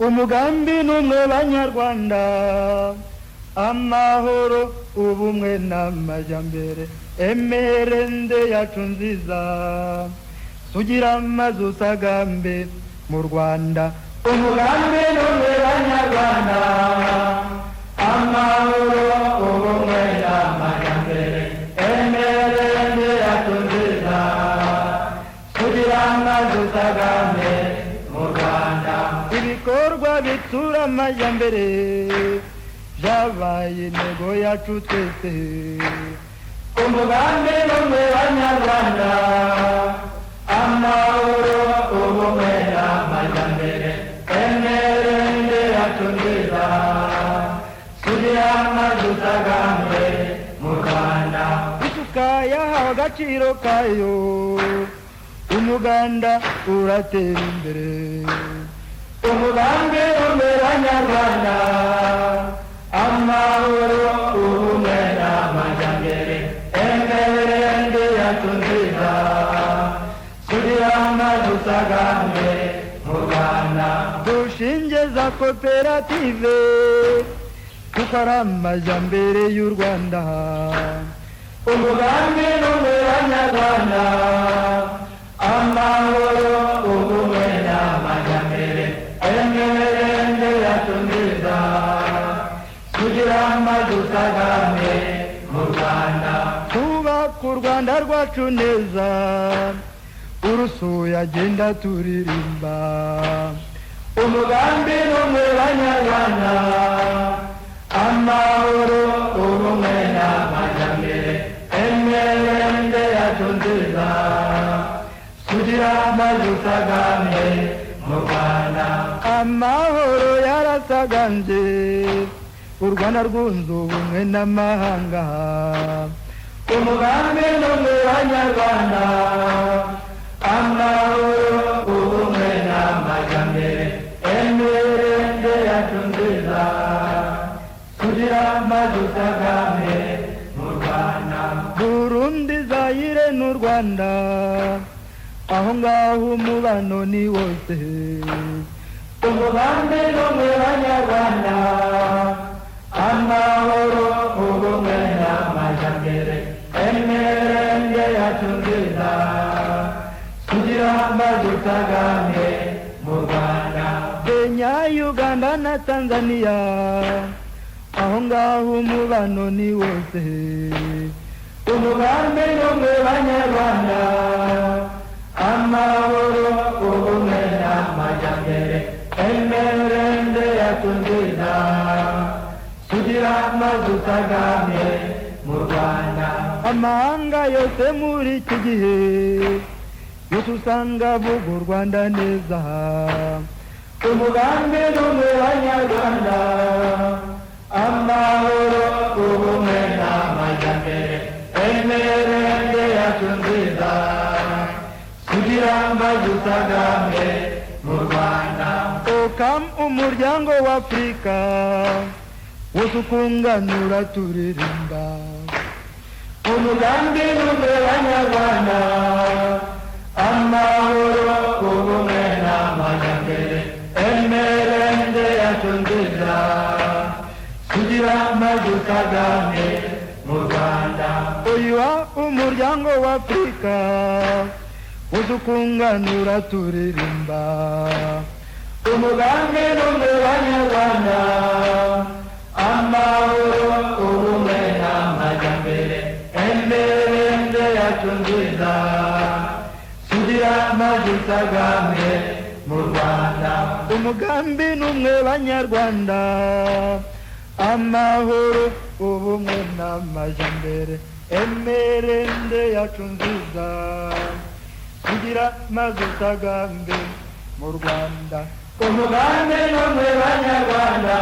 Umugambi n'umwe banyarwanda, amahoro, ubumwe n'amajyambere, emerende yacu nziza, sugira amazu usagambe mu Rwanda. Umugambi n'umwe banyarwanda, amahoro, ubumwe n'amajyambere, emerende yacu nziza, sugira amazu usagambe mu Rwanda. Ibikorwa bitura amajyambere byabaye intego yacu twese. Umugambi n'umwe banyarwanda, amahoro, ubumwe n'amajyambere, emerende yacu nziza, sugira amazu usagambe mu Rwanda. Isuka yahawe agaciro kayo, umuganda uratera imbere. Umugambi umwe banyarwanda, amahoro, ubumwe n'amajyambere, emerende yacu nziza, sugira amazu usagambe mu Rwanda. Dushinge za koperative kuko ari amajyambere y'u Rwanda. Umugambi n'umwe banyarwanda, amahoro, ubumwe n'amajyambere, emerende yacu nziza, sugira amazu usagambe mu Rwanda. Twubake u Rwanda rwacu neza, urusuye agenda turirimba. Umugambi n'umwe banyarwanda, amahoro, ubumwe n'amajyambere, emerende yacu nziza, sugira amazu usagambe mu Rwanda. Amahoro yarasagambye, u Rwanda rwunze ubumwe n'amahanga. Umugambi n'umwe banyarwanda, amahoro, ubumwe n'amajyambere, emerende yacu nziza, sugira amazu usagambe mu Rwanda. Burundi, Zayire n'u Rwanda, aho ngaho umubano ni wose. Umugambi n'umwe banyarwanda, amahoro, ubumwe n'amajyambere, emerende yacu nziza, sugira amazu usagambe mu Rwanda. Kenya, Uganda na Tanzania, aho ngaho umubano ni wose. Umugambi n'umwe banyarwanda, amahoro, ubumwe n'amajyambere, emerende yacu nziza, sugira amazu usagambe mu Rwanda. Amahanga yose muri iki gihe yose usanga avuga u Rwanda neza. Umugambi n'umwe banyarwanda, amahoro, ubumwe n'amajyambere, emerende yacu nziza, sugira amazu usagambe mu Rwanda. Okam, umuryango w'Afurika wose ukunganura turirimba. Umugambi n'umwe banyarwanda, amahoro, ubumwe n'amajyambere, emerende yacu nziza, sugira amazu usagambe mu Rwanda. Oyuwa, umuryango w'Afurika wose ukunganura turirimba. Umugambi n'umwe banyarwanda, amahoro, ubumwe n'amajyambere, emerende yacu nziza, sugira amazu usagambe mu Rwanda. Umugambi n'umwe banyarwanda, amahoro, ubumwe n'amajyambere, emerende yacu nziza, sugira maze usagambe mu Rwanda. Umugambi n'umwe banyarwanda.